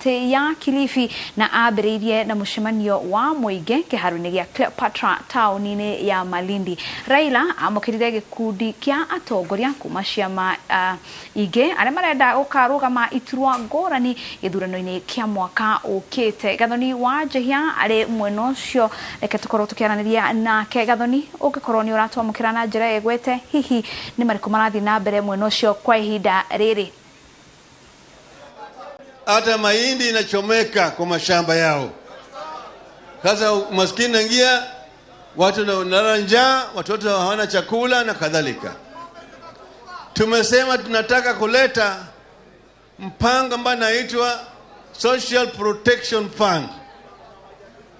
Ya Kilifi na ambĩrĩirie na mũcemanio wa mũingĩ kĩharo-inĩ gĩa Cleopatra taũni-inĩ ya Malindi. Raila amũkĩrire gĩkundi kĩa atongoria kuma ciama ingĩ arĩa marenda gũkarũgama iturwa ngũrani gĩthurano-inĩ kĩa mwaka ũkĩte. Gathoni wa Njehia arĩ mwena ũcio, reke tũkorwo tũkĩaranĩria nake. Gathoni, ũngĩkorwo nĩ ũratwamũkĩra na njĩra ĩgwete, hihi nĩ marĩkũ marathiĩ na mbere mwena ũcio kwa ihinda rĩrĩ? Hata mahindi inachomeka kwa mashamba yao. Sasa umaskini naingia, watu wanalala njaa, watoto hawana chakula na kadhalika. Tumesema tunataka kuleta mpango ambao naitwa Social Protection Fund.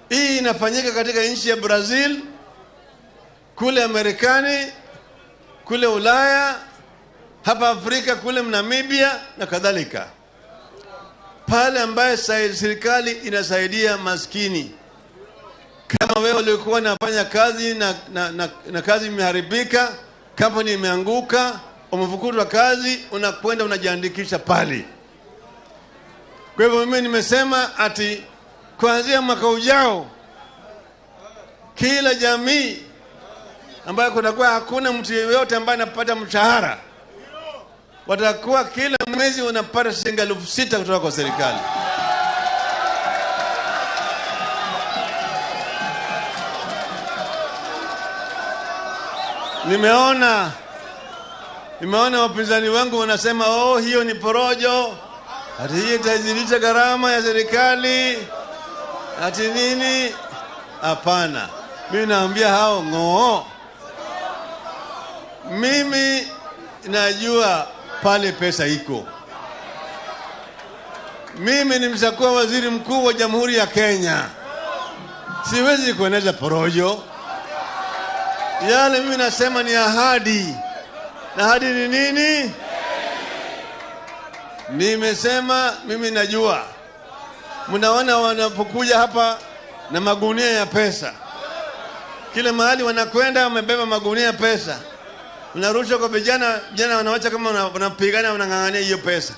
Hii inafanyika katika nchi ya Brazil, kule Marekani, kule Ulaya, hapa Afrika, kule Namibia na kadhalika, pale ambaye serikali inasaidia maskini. Kama wewe ulikuwa unafanya kazi na kazi imeharibika, kampuni imeanguka, umefukuzwa kazi, unakwenda unajiandikisha pale. Kwa hivyo mimi nimesema ati kuanzia mwaka ujao kila jamii ambayo kunakuwa hakuna mtu yeyote ambaye anapata mshahara, watakuwa kila mwezi wanapata shilingi 6,000 kutoka kwa serikali. Nimeona wapinzani wangu wanasema, "Oh, hiyo ni porojo, ati hiyo itazidisha gharama ya serikali, ati nini." Hapana, mimi naambia hao ng'oo. Mimi najua pale pesa iko. Mimi nimeshakuwa waziri mkuu wa Jamhuri ya Kenya, siwezi kueneza porojo. Yale mimi nasema ni ahadi, na ahadi ni nini? Nimesema mimi najua. Mnaona wanapokuja hapa na magunia ya pesa, kila mahali wanakwenda wamebeba magunia ya pesa, unarusha kwa vijana, vijana wanawacha kama wanapigana, wanang'ang'ania hiyo pesa.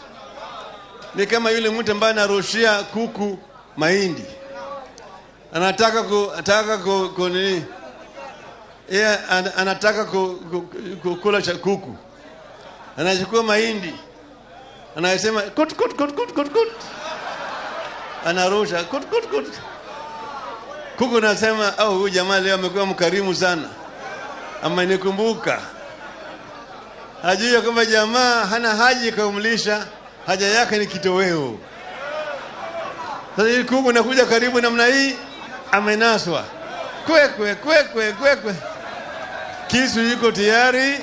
Ni kama yule mtu ambaye anarushia kuku mahindi, anataka ku nini? Yeye anataka kula cha kuku, anachukua mahindi, anasema kut kut kut kut kut kut, anarusha kut kut kut. Kuku nasema, "Oh, huyu jamaa leo amekuwa mkarimu sana, amenikumbuka." Hajui kwamba jamaa hana haja kumlisha, haja yake ni kitoweo. Sasa hii kuku nakuja karibu namna hii, amenaswa kwekwe kwekwe kwekwe, kisu yuko tayari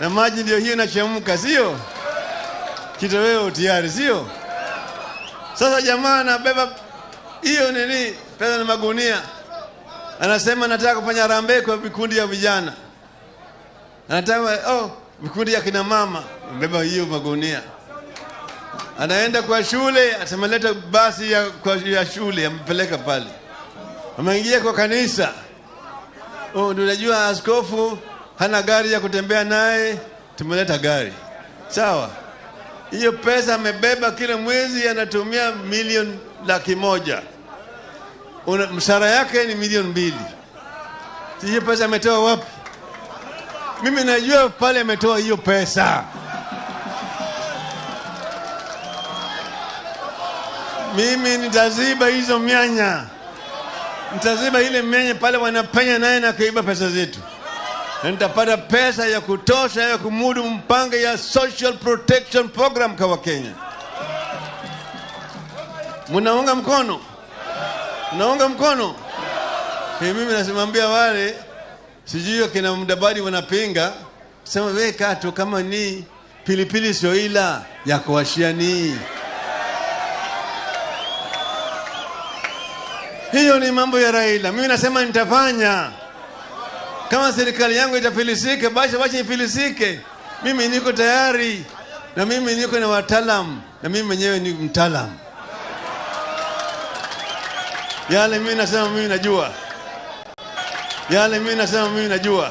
na maji ndio hiyo inachemka, sio kitoweo tayari, sio? Sasa jamaa anabeba hiyo nini pesa na magunia, anasema nataka kufanya harambee kwa vikundi ya vijana, anataka, oh, vikundi ya kina mama, beba hiyo magunia. Anaenda kwa shule, atemeleta basi ya shule, amepeleka pale. Ameingia kwa kanisa. Oh, unajua askofu hana gari ya kutembea naye, tumeleta gari. Sawa. Hiyo pesa amebeba kila mwezi anatumia 100,000,000. Mshahara yake ni 2,000,000. Hiyo pesa ametoa wapi? Mimi najua pale ametoa hiyo pesa. Mimi nitaziba hizo mianya. Nitaziba ile mianya pale wanapenya naye na kuiba pesa zetu. Na nitapata pesa ya kutosha ya kumudu mpango ya Social Protection Program kwa Wakenya. Mnaunga mkono? Mnaunga mkono? Hey, mimi nasimambia wale sijui kina Mudavadi wanapinga, sema wewe kato kama ni pilipili sio ila ya kuwashia ni. Hiyo ni mambo ya Raila. Mimi nasema nitafanya. Kama serikali yangu itafilisika, basi wacha ifilisike. Mimi niko tayari, na mimi niko na wataalamu, na mimi mwenyewe ni mtaalamu. Yale mimi nasema mimi najua. Yale mimi nasema mimi najua.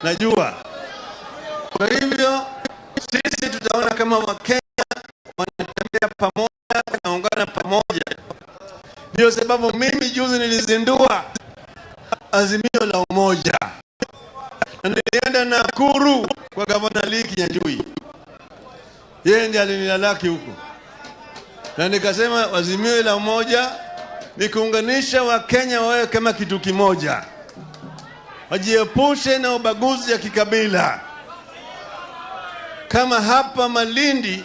Najua. Kwa hivyo sisi tutaona kama Wakenya wanatembea pamoja. Naungana pamoja. Ndio sababu mimi juzi nilizindua Azimio la Umoja, na nilienda Nakuru kwa Gavana Lee Kinyanjui, yeye ndiye alinilalaki huko, na nikasema Azimio la Umoja ni kuunganisha Wakenya wawe kama kitu kimoja, wajiepushe na ubaguzi ya kikabila. Kama hapa Malindi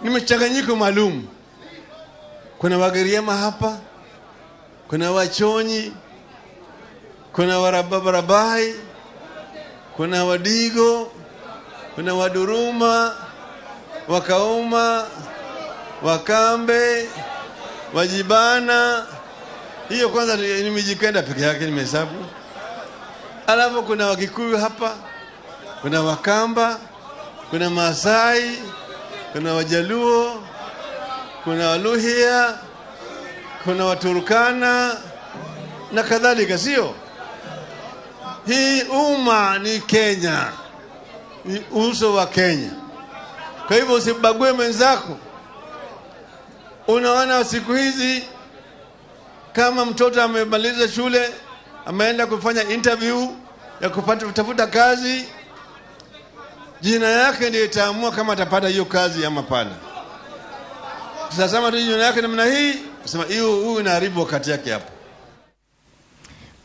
ni mchanganyiko maalum, kuna Wagiriama hapa, kuna Wachonyi, kuna Warabai, kuna Wadigo, kuna Waduruma, Wakauma, Wakambe, Wajibana. Hiyo kwanza ni Mijikenda peke yake nimehesabu. Alafu kuna Wakikuyu hapa, kuna Wakamba, kuna Maasai, kuna Wajaluo, kuna Waluhya, kuna Waturkana na kadhalika, sio? Hii umma ni Kenya, ni uso wa Kenya. Kwa hivyo usibague mwenzako. Unaona siku hizi kama mtoto amemaliza shule, ameenda kufanya interview ya kupata kutafuta kazi, jina yake ndiyo itaamua kama atapata hiyo kazi ama hapana. Sasa tu jina yake namna hii, sema hiyo huyu inaharibu wakati yake hapo.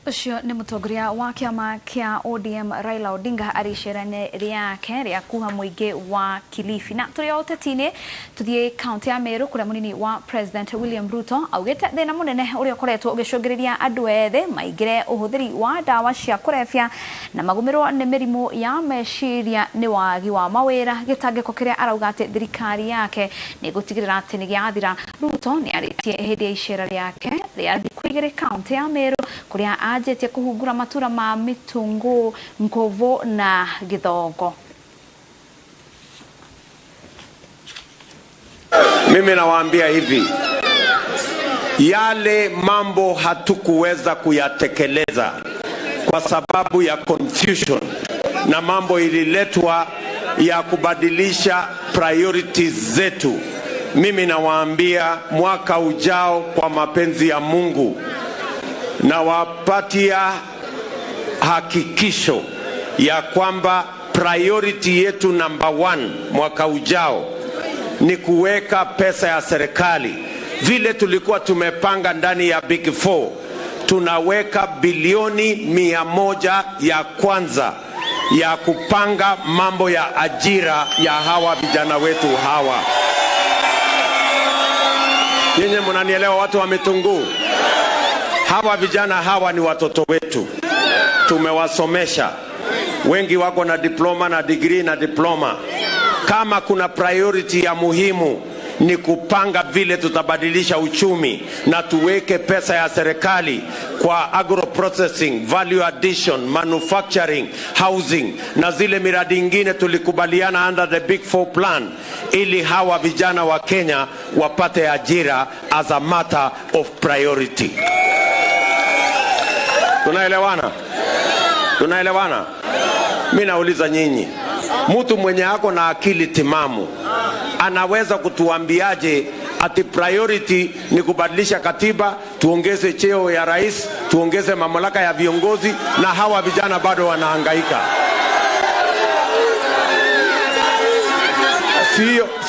Ucio ni mutongoria wa kiama kia ODM Raila Odinga ari icera-inĩ rĩake rĩa kuha mũingĩ wa Kilifi. Na tũrĩ o ũteti-inĩ tũthiĩ kaunti ya Meru kũrĩa mũnini wa President William Ruto augĩte thĩna mũnene ũrĩa ũkoretwo ũgĩcũngĩrĩria andũ ethĩ maingĩre ũhũthĩri wa ndawa cia kũrebia na magũmĩrwo nĩ mĩrimũ ya meciria nĩ wagi wa mawĩra, gĩtangĩko kĩrĩa arauga atĩ thirikari yake nĩ ĩgũtigĩrĩra atĩ nĩ gĩathira. Ruto nĩ arĩtie hĩndĩ ya icera rĩake rĩa thikũ igĩrĩ kaunti ya Meru kũrĩa anjĩtie kũhungura matura ma Mitungu, Nkovo na Githongo. Mimi nawaambia hivi, yale mambo hatukuweza kuyatekeleza kwa sababu ya confusion na mambo ililetwa ya kubadilisha priorities zetu. Mimi nawaambia mwaka ujao, kwa mapenzi ya Mungu, nawapatia hakikisho ya kwamba priority yetu number 1 mwaka ujao ni kuweka pesa ya serikali vile tulikuwa tumepanga ndani ya Big Four. Tunaweka bilioni 100 ya kwanza ya kupanga mambo ya ajira ya hawa vijana wetu hawa. Nyinyi mnanielewa, watu wa Mitungu? Hawa vijana hawa ni watoto wetu, tumewasomesha, wengi wako na diploma na degree na diploma. Kama kuna priority ya muhimu ni kupanga vile tutabadilisha uchumi na tuweke pesa ya serikali kwa agro processing, value addition, manufacturing, housing na zile miradi ingine tulikubaliana under the Big Four plan, ili hawa vijana wa Kenya wapate ajira as a matter of priority. Tunaelewana? Tunaelewana? Mimi nauliza nyinyi, mtu mwenye ako na akili timamu anaweza kutuambiaje ati priority ni kubadilisha katiba, tuongeze cheo ya rais, tuongeze mamlaka ya viongozi, na hawa vijana bado wanahangaika?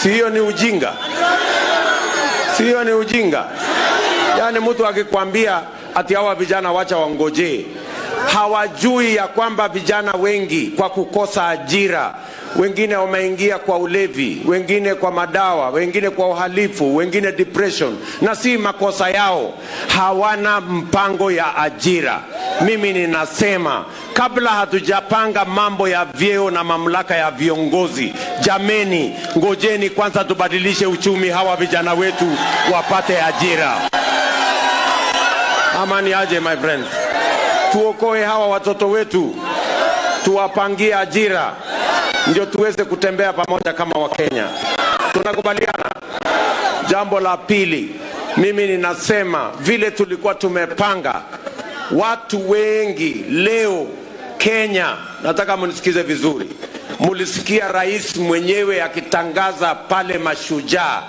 Sio ni ujinga? Sio ni ujinga? Yaani mtu akikwambia ati hawa vijana wacha wangojee, hawajui ya kwamba vijana wengi kwa kukosa ajira, wengine wameingia kwa ulevi, wengine kwa madawa, wengine kwa uhalifu, wengine depression, na si makosa yao, hawana mpango ya ajira. Mimi ninasema kabla hatujapanga mambo ya vyeo na mamlaka ya viongozi, jameni, ngojeni kwanza tubadilishe uchumi, hawa vijana wetu wapate ajira. Amani aje, my friends? Tuokoe hawa watoto wetu, tuwapangie ajira, ndio tuweze kutembea pamoja kama Wakenya. Tunakubaliana? Jambo la pili, mimi ninasema vile tulikuwa tumepanga, watu wengi leo Kenya, nataka mnisikize vizuri, mulisikia rais mwenyewe akitangaza pale Mashujaa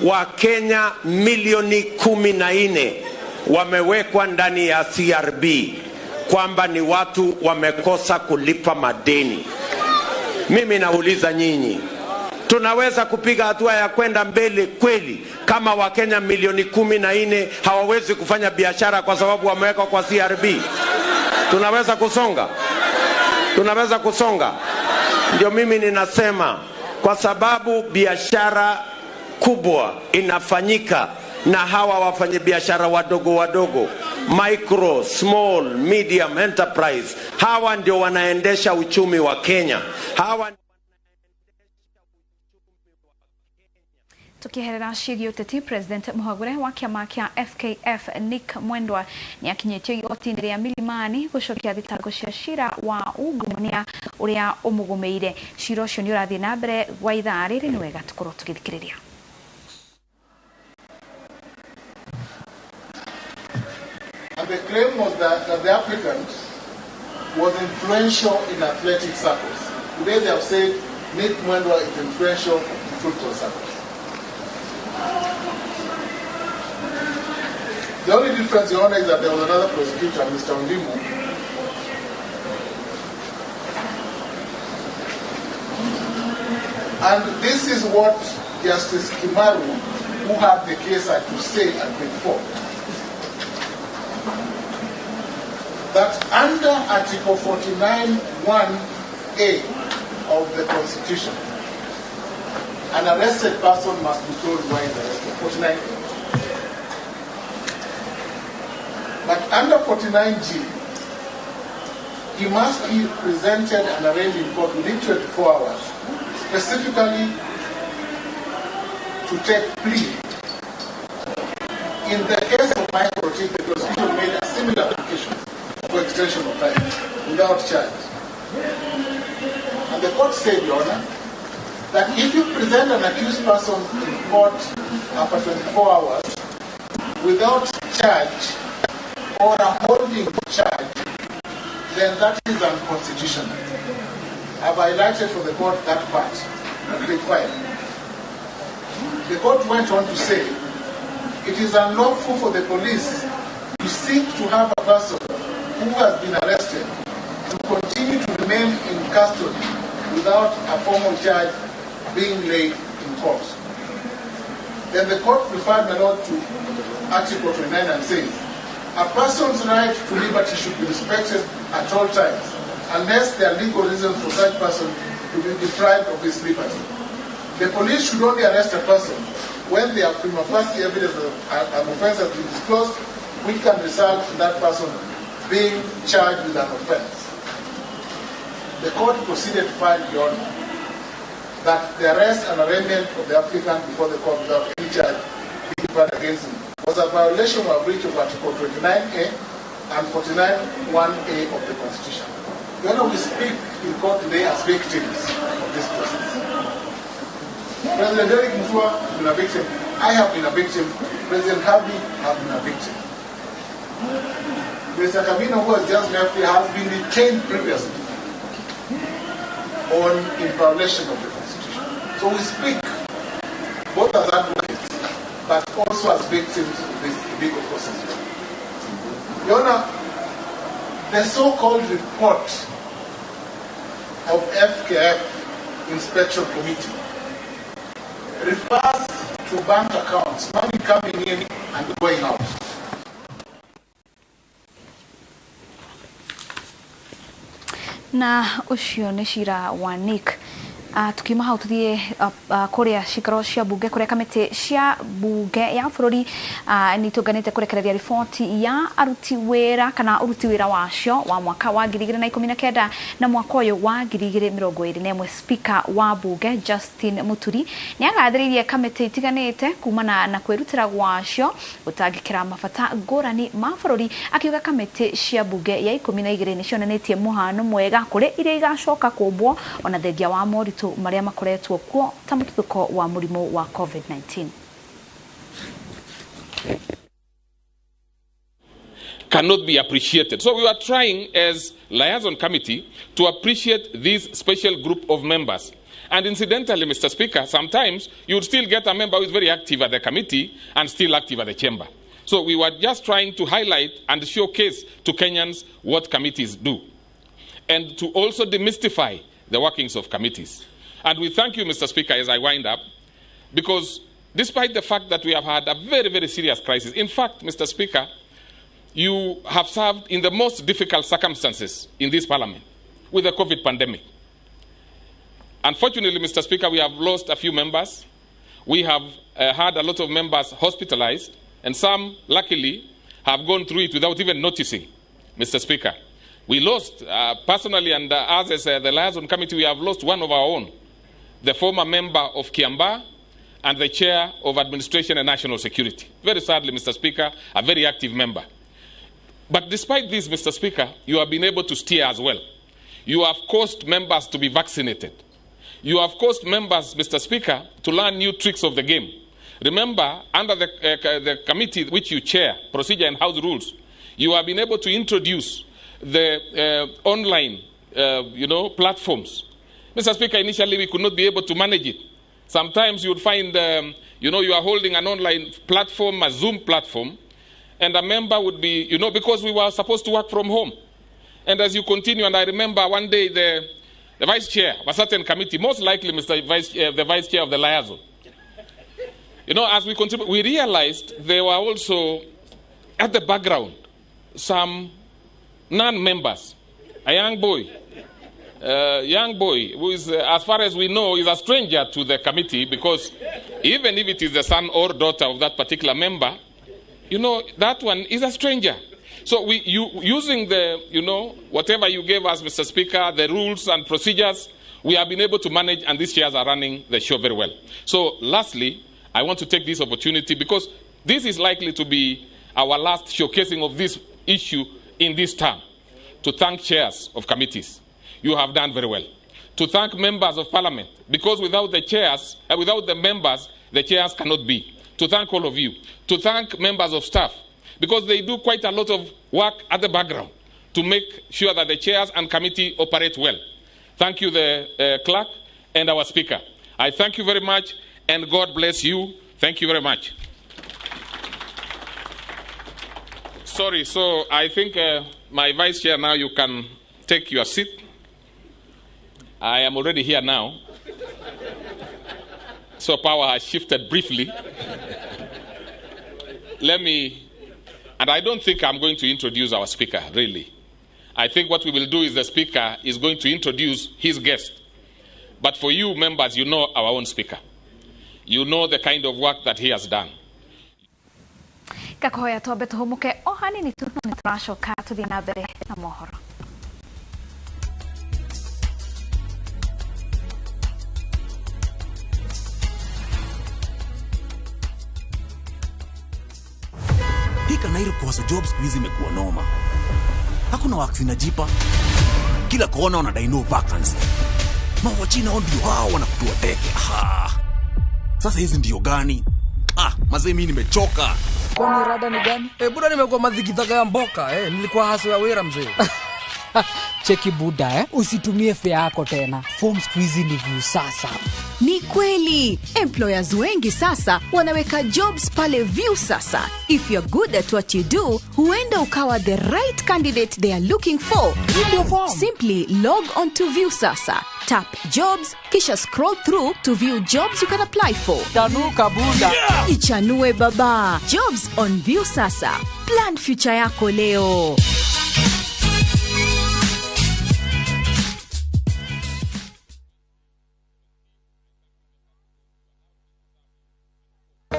Wakenya milioni 14 wamewekwa ndani ya CRB kwamba ni watu wamekosa kulipa madeni. Mimi nauliza nyinyi, tunaweza kupiga hatua ya kwenda mbele kweli kama Wakenya milioni 14 hawawezi kufanya biashara kwa sababu wamewekwa kwa CRB? Tunaweza kusonga? Tunaweza kusonga? Ndio mimi ninasema, kwa sababu biashara kubwa inafanyika na hawa wafanyabiashara wadogo wadogo, micro, small, medium enterprise, hawa ndio wanaendesha uchumi wa Kenya. Hawa Tukiherera ciĩgiĩ ũteti, President mũhagũre wa kĩama kĩa FKF Nick Mwendwa nĩ akinyĩtio igoti-inĩ rĩa Milimani gũcokia thitango cia cira wa ungumania ũrĩa ũmũgũmĩire. Cira ũcio nĩ ũrathiĩ na mbere gwa ithaa rĩrĩ, nĩ wega tũkorwo tũgĩthikĩrĩria. And the claim was that the applicant was influential in athletic circles. Today they have said Nick Mwendwa is influential in football circles. The only difference, Your Honor, is that there was another prosecutor, Mr. Ondimu, and this is what Justice Kimaru, who had the case, had to say at page 4. That under Article 49(1)(a) of the Constitution, an arrested person must be told why he's arrested, 49A. But under 49G, he must be presented and arraigned in court within 24 hours, specifically to take plea. In the case of Michael Rotich, the prosecution made a similar application for extension of time without charge. And the court said, Your Honor, that if you present an accused person in court after 24 hours without charge or a holding charge, then that is unconstitutional. I've highlighted for the court that part, page 5. The court went on to say, it is unlawful for the police to seek to have a person who has been arrested to continue to remain in custody without a formal charge being laid in court. Then the court referred, my lord, to Article 29 and says, a person's right to liberty should be respected at all times, unless there are legal reasons for such person to be deprived of his liberty. The police should only arrest a person when there are prima facie evidence of an offense has been disclosed, which can result in that person being charged with an offense. The court proceeded to find, Your Honor, that the arrest and arraignment of the applicant before the court without any charge being filed against him was a violation or a breach of Article 29A and 49(1)(a) of the Constitution. Your Honor, we speak in court today as victims of this process. President Eric Mutua has been a victim. I have been a victim. President Havi has been a victim. Mr. Kamino, who has just left here, has been detained previously on in violation of the Constitution. So we speak both as advocates, but also as victims of this illegal process. Your Honor, the so-called report of FKF Inspection Committee refers to bank accounts, money coming in and going out. Na ucio nĩ cira wa Nick. Tukiuma hau tuthie kuria cikaro cia bunge, kuria kamĩtĩ cia bunge ya bũrũri nĩ itũnganĩte kũrekereria riboti ya aruti wĩra kana ũruti wĩra wacio wa mwaka wa 2019 na mwaka ũyũ wa 2021. Speaker wa bunge Justin Muturi nĩ agathĩrĩirie kamĩtĩ itiganĩte kumana na kwĩrutĩra gwacio gũtangĩkĩra mabata ngũrani ma bũrũri, akiuga kamĩtĩ cia bunge ya 12 nĩ cionanĩtie mũhano mwega kũrĩ iria igacoka kũmbwo ona thengia wa moritũ maria makoretwo kuo ta mũtuthũko wa mũrimũ wa COVID-19. Cannot be appreciated. So we are trying as liaison committee to appreciate this special group of members. And incidentally, Mr. Speaker, sometimes you would still get a member who is very active at the committee and still active at the chamber. So we were just trying to highlight and showcase to Kenyans what committees do, and to also demystify the workings of committees. And we thank you, Mr. Speaker, as I wind up, because despite the fact that we have had a very, very serious crisis, in fact, Mr. Speaker, you have served in the most difficult circumstances in this parliament with the COVID pandemic. Unfortunately, Mr. Speaker, we have lost a few members. We have had a lot of members hospitalized, and some, luckily, have gone through it without even noticing, Mr. Speaker. We lost, personally, and us as the liaison committee, we have lost one of our own, the former member of Kiambaa and the chair of administration and national security. Very sadly, Mr. Speaker, a very active member. But despite this, Mr. Speaker, you have been able to steer as well. You have caused members to be vaccinated. You have caused members, Mr. Speaker, to learn new tricks of the game. Remember, under the committee which you chair, Procedure and House Rules, you have been able to introduce the online, platforms. Mr. Speaker, initially we could not be able to manage it. Sometimes you would find, you are holding an online platform, a Zoom platform, and a member would be, because we were supposed to work from home. And as you continue, and I remember one day the vice chair of a certain committee, most likely Mr. Vice, the vice chair of the liaison, as we contribute, we realized there were also, at the background, some non-members, a young boy who is, as far as we know, is a stranger to the committee, because even if it is the son or daughter of that particular member, that one is a stranger. So using the, whatever you gave us, Mr. Speaker, the rules and procedures, we have been able to manage, and these chairs are running the show very well. So lastly, I want to take this opportunity, because this is likely to be our last showcasing of this issue in this term, to thank chairs of committees. You have done very well. To thank members of parliament, because without the chairs, without the members, the chairs cannot be. To thank all of you. To thank members of staff, because they do quite a lot of work at the background to make sure that the chairs and committee operate well. Thank you, the clerk and our speaker. I thank you very much, and God bless you. Thank you very much. Sorry, so I think my vice chair now, you can take your seat. I am already here now. So power has shifted briefly. And I don't think I'm going to introduce our speaker, really. I think what we will do is the speaker is going to introduce his guest. But for you members, you know our own speaker. You know the kind of work that he has done. Kakohoya twambe tuhumuke o hanini tu no nĩtũracoka tũthiĩ na mbere na mohoro. Kanairo kuhusu job siku hizi imekuwa noma. Hakuna works inajipa. Kila kona wanadai no vacancy. Mawachina hao ndio hao wanakutua teke. Ah. Sasa hizi ndio gani? Ah, mazee mimi nimechoka. Kwani rada ni gani? Buda nimekuwa madhikitaka ya mboka, nilikuwa haso ya wera mzee. Cheki buda, usitumie fare yako tena. Form squeeze ni Viusasa. Ni kweli, employers wengi sasa wanaweka jobs pale Viusasa. If you're good at what you do, huenda ukawa the right candidate they are looking for. Simply log on to Viusasa, tap jobs, kisha scroll through to view jobs you can apply for. Tanuka buda. Yeah. Ichanue baba. Jobs on Viusasa. Plan future yako leo.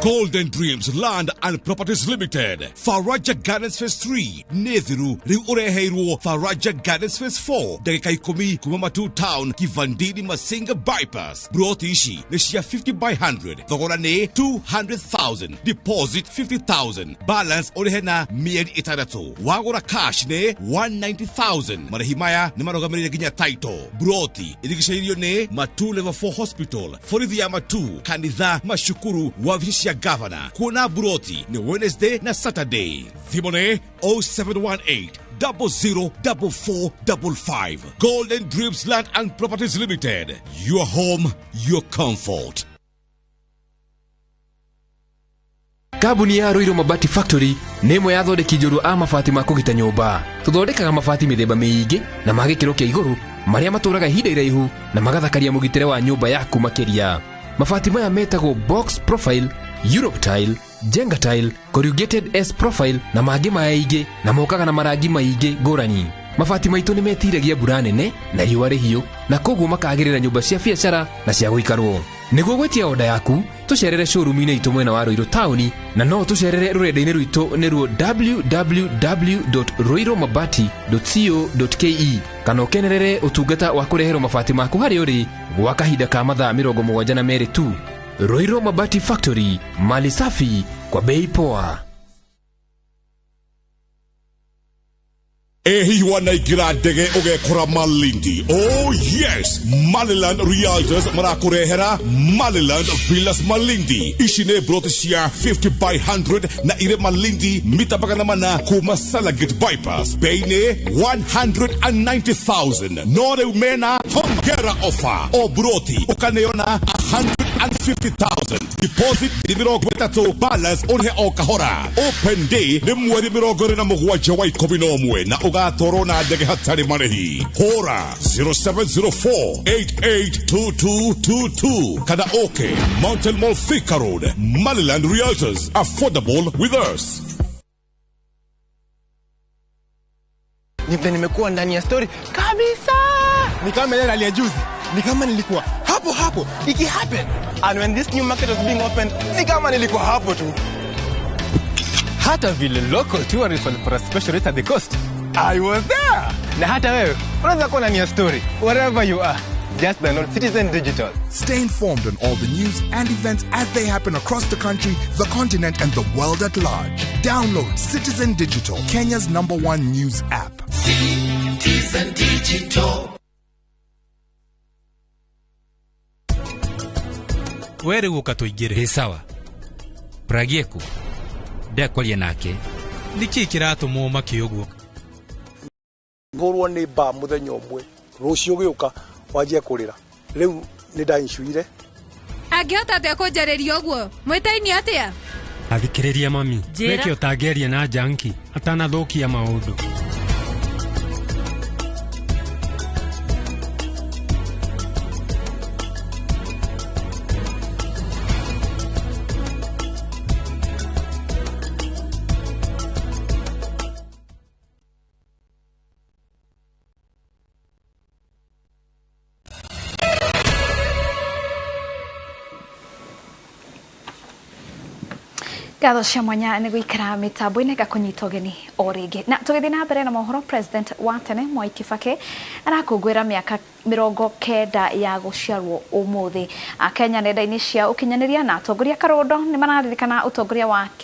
Golden Dreams Land and Properties Limited, Faraja Gardens Phase 3, Nethiru, Riu Ureheirwo, Faraja Gardens Phase 4, Dakika 10 kuma Matu Town, Kivandini Masinga Bypass. Broti ici nĩ cia 50 by 100, thogora nĩ 200,000, deposit 50,000, balance ũrĩhe na mĩeri 6, wagũra cash nĩ 190,000. Marĩhi maya nĩ marũgamĩrĩire nginya title. Broti irigicĩirio nĩ Matu Level 4 Hospital, borithi ya Matu, kanitha, macukuru, wabici ya Governor. Kuona buroti ni Wednesday na Saturday. Thimũ nĩ 0718 00 4455. Golden Dreams Land and Properties Limited. Your home, your comfort. Kambuni ya Ruiru Mabati Factory nĩ ĩmwe ya athondeki njorua a mabati ma kũgita nyũmba. Tũthondekaga mabati mĩthemba mĩingĩ na ma gĩkĩro kĩa igũrũ marĩa matũraga ihinda iraihu na magathakaria mũgitĩre wa nyũmba yaku makĩria. Mabati maya metagwo box profile, Europe tile, Jenga tile, corrugated S profile na mangĩ maingĩ na mokaga na marangi maingĩ ngũrani. Mabati maitũ nĩ metiragia mbura nene na riũa rĩhiũ na koguo makagĩrĩra nyũmba cia biacara na cia gũikarwo. Nĩguo gwĩtia oda yaku tũcerere showroom-inĩ itũ mwena wa Ruiru taũni na no tũcerere rũrenda-inĩ rwitũ nĩruo www.ruirumabati.co.ke kana ũkenerere ũtungata wa kũreherwo mabati maku harĩa ũrĩ gwa kahinda ka mathaa 72 tu. Ruiru Mabati Factory, mali safi kwa bei poa. Hihi wanaingĩra ndege ũgekora Malindi. Oh yes, Maliland Realtors marakũrehera Maliland Villas Malindi. Ici nĩ broti cia 50 by 100 na irĩ Malindi mita 400 kuma Salagate Bypass. Bei nĩ 190,000. No rĩu mena hongera offer. O broti ũkaneona 150,000. Deposit ni 30, balance ũrĩhe o kahora. Open day nĩ mweri 27 wa 11 na ũgatwarwo na ndege hatarĩ marĩhi. Hũra 0704 882222 kana oke Mountain Mall Thika Road. Maliland Realtors, affordable with us. Nipe nimekuwa ndani ya story kabisa. Ni kama ile rally ya juzi. Ni kama nilikuwa hapo hapo. Iki happen. And when this new market was being opened, ni kama nilikuwa hapo tu. Hata vile local tourists walipata special rate at the coast, I was there. Na hata wewe unaweza kuwa ndani ya story wherever you are. Just download Citizen Digital. Stay informed on all the news and events as they happen across the country, the continent, and the world at large. Download Citizen Digital, Kenya's #1 news app. Citizen Digital. Were gũka tũingĩre. Ĩ sawa. Pragieku. Ndekwaria nake. Nĩkĩ kĩratũma ũmake ũguo? Ngũrwo nĩ mbaa mũthenya ũmwe, rũciũ gĩũka wanjie kũrĩra. Rĩu nĩ ndaincuire. Angĩhota atĩa kũnjarĩria ũguo? Mwĩtaini atĩa? Athikĩrĩria mami, weke ũtangĩaria na janki atanathũkia maũndũ. Ngatho cia mwanya nĩ gũikara mĩtambo-inĩ ngakũnyita ũgeni o rĩngĩ. Na tũgĩthiĩ na mbere na mohoro, President wa tene Mwai Kibaki arakũngũĩra mĩaka 90 ya gũciarwo ũmũthĩ. Akenya nenda-inĩ cia ũkinyanĩria na atongoria Karondo nĩ mararirikana ũtongoria wa